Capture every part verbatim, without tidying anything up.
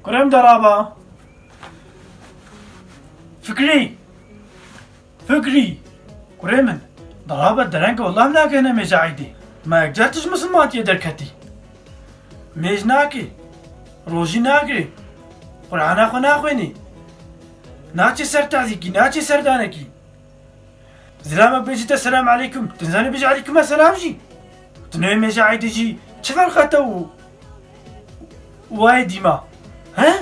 Kurê min deraba. Fikrî! Fikrî! Kurê min, deraba dereng, wallah em nagihine mêja eydê. Ma yekcar tu ji misilmantiyê derketî. Mêj nakê. Rojî nagirê. Qur'ana xwe naxwênî. Naçê ser tazîkî, naçê ser danekî. Zilamek bêjî te selam aleykum. Tu nizanî bêjî aleykum selam jî. Tu newê mêja eydê jî çi ferqa te û wayê dîma? He?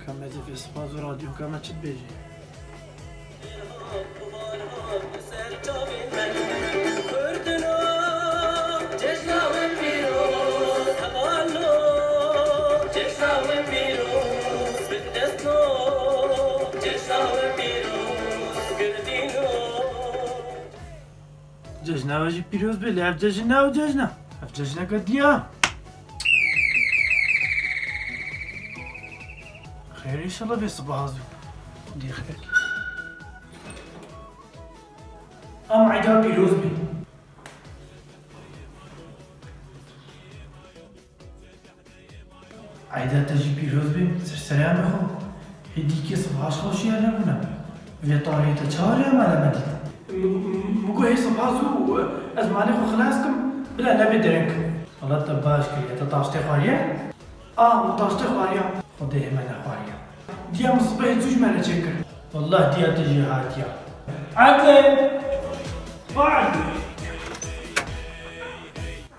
Ka me zî vê sipa zû radyo, ka me çi dibêjî? Cejna we jî pîroz be, lê ev cejn ne ew cejn e. Ev cejneke diya. Xêr, înşallah vê sibaha zû. Xwedê xêr ke. Em eyda pîroz be. Eyda te jî pîroz be, ser serê em xwe. Hêdî kê sibaha ji xwe şiyar nebûne. Vê tarî te çawa rê mala me dît? M-, m-, min got hê sibaha zû ez malê xwe xilas kim, bila nebe dereng. Wela te baş kiriye, te taştê xwariye? A, min taştê xwariya. Xwedê hê me nexwariya. Diya min sibehê çû ji me re çêkir. Wallah diya te jî hatiya. Edlê! Edlê!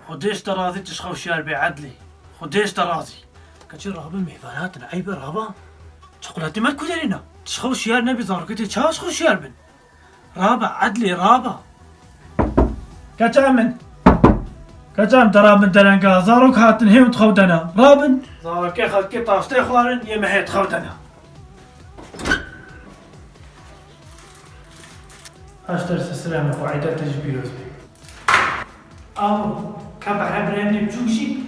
Xwedê ji te razî, tu ji xwe şiyar bê Edlê. Xwedê ji te razî. Keçê rabe mêvan hatin, eyb e raba. Çikolatê me ku derîna. Tu ji xwe şiyar nebî, zarokê tê çawa ji xwe şiyar bin? Rabe, Edlê, rabe. Keça min. Keça min, te rabin derenga. Zarok hatin, hê û di xew de ne. Rabin. Zarokê xelkê taştê xwarin, yê me hê di xew de ne. Haşter sisireme xwe, eyda te jî pîroz be. Amo, ka behre birayê min ê biçûk jî?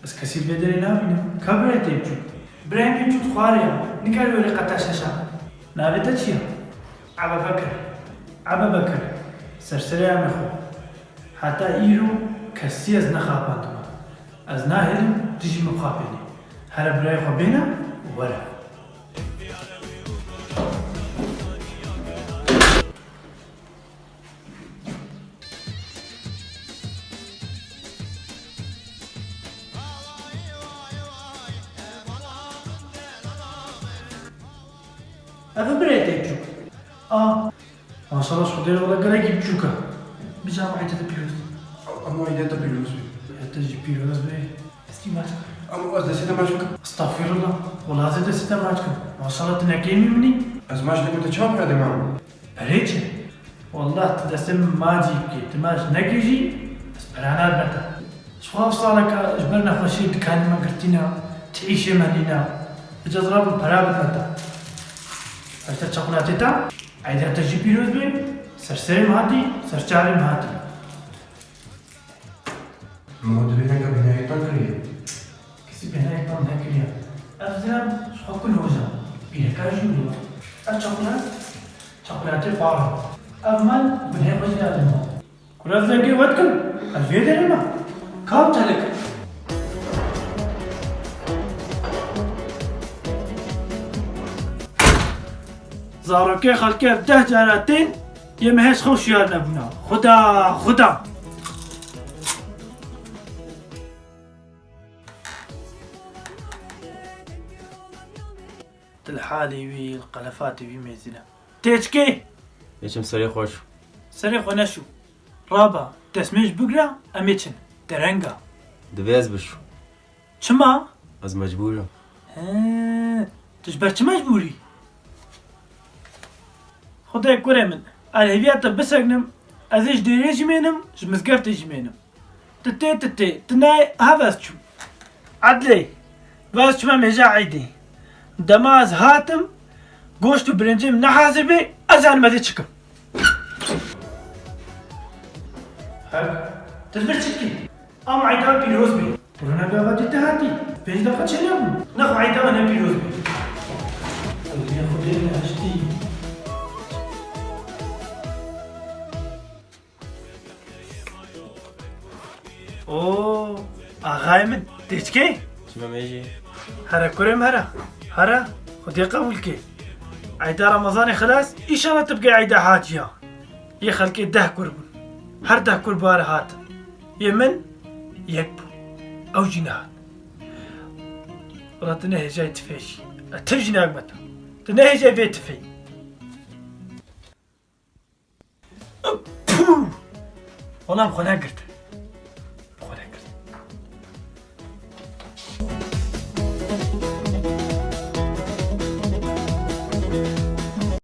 Ez kesî li vê derê nabînim. Ka birayê te yê biçûk? Birayê min yê biçûk xwarê ya. Nikare were qeta şeşa. Navê te çi ya? Ebebekir. Ebebekir. Ser serê em ê xwe. Heta îro kesî ez nexapandime. Ez nahêlim tu jî min bixapênî. Here birayê xwe bêne û were. Ev e birayê te biçûk. A, maşallah, ji Xwedê re wele gelekî biçûk e. Bica, eyda te pîroz. Amo eyda te pîroz be. Eyda te jî pîroz be. Ez kî maç kim? Amo ez destê te maç bikim? Estexfirullah. Wela ez ê destê te maç kim. Maşallah, tu nekeyî min î? Ez maç nekim, te çawa pere dê mam? Perê çi? Wallah tu destê min macî bikî, tu maç nekî jî, ez pera nadime te. Ji xwe ev saleke ji ber nexweşiyê dikanê me girtîne, tu îşê me nîne. Bica ez rabim pera bidime te. Ev te çikolatê te, eyda te jî pîroz be, ser serê min hatî, ser çavê min hatî. Ma tu vê rengê bînayê tund kiriye? Kesî bînayê tund nekiriye. Ev zilam ji xwe kul hoja. Pîreka jî wilo. Ev çakulat, çakulatê par e. Ev mal gunhê xwe jî nade mal. Kura zengê we dikim. Ez vê derê me. Kam telik. Zarokê xelkê ev deh cara tên, yê me hêj xew şiyar nebûna. Xuda, xuda. Di li halê wî, li qelefatê wî mêzîne. Tê çikê? Ê çim serê xweş. Serê xwe neşû. Raba, destmêj bigira, em ê çin. Dereng a. Divê ez bişû. Çima? Ez mecbûr im. He, tu ji ber çi mecbûr î? Xwedê kurê min, ez hêviya te biseknim, ez ê ji dêrê jî mênim, ji mizgeftê jî mênim. Tu tê, tu tê, tu nayê, hev ez çûm. Edlê, ve ez çûme mêja eydê. Dema ez hatim, goşt û birincê min nehazir bê, ez zanim ez ê çi kim. Hek, tu li vir çi dikî? Em eyda pîroz bê. Rûneka xwe dî te hatî. Pênc deqa çênebû. Nexwe eyda me ne pîroz bê. Ewliya Xwedê behiştî. Oo, Axayê min, tê çi kê? Çima me jî? Here kurê min here. Here, Xwedê qebûl kê. Eyda Remezanê xilas, îşallah tu bigê eyda haciya. Yê xelkê deh kur bûn. Her deh kur bare hatin. Yê min yek bû. Ew jî nehat. Wela tu ne hêjayê tifê jî. E, tif jî nagme te. Tu ne hêjayê vê tifê. Puh! Wela em xwe negirt.